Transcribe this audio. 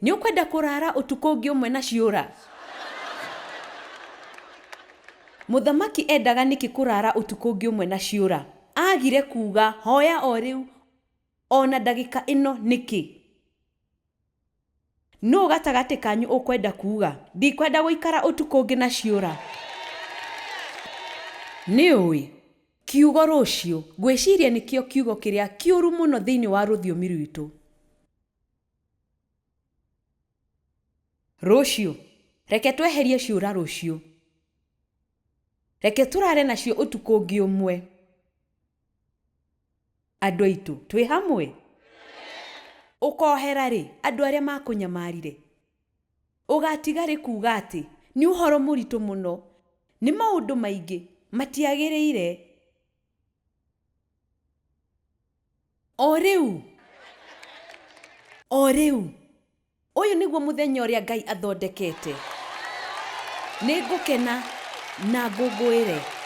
Nĩ ũkwenda kũrara ũtukũ ũngĩ ũmwe na ciũra? Mũthamaki endaga nĩkĩ kũrara ũtukũ ũngĩ ũmwe na ciũra? Aagire kuuga, Hoya o rĩu, o na ndagĩka ĩno, nĩkĩ? Nũũ gatagatĩ kanyu ũkwenda kuuga, Ndikwenda gũikara ũtukũ ũngĩ na ciũra? Nĩũĩ, kiugo rũciũ, ngwĩciria nĩkĩo kiugo kĩrĩa kĩũru mũno thĩinĩ wa rũthiomi rwitũ. Rũciũ? Reke tweherie ciũra rũciũ. Reke tũrare nacio ũtukũ ũngĩ ũmwe. Andũ aitũ, twĩ hamwe? Ũkohera rĩ andũ arĩa makũnyamarire? Ũgatiga rĩ kuuga atĩ, 'Nĩ ũhoro mũritũ mũno, nĩ maũndũ maingĩ, matiagĩrĩire'? O rĩu? O rĩu? Ũyũ nĩguo mũthenya ũrĩa Ngai athondekete. Nĩ ngũkena na ngũngũĩre.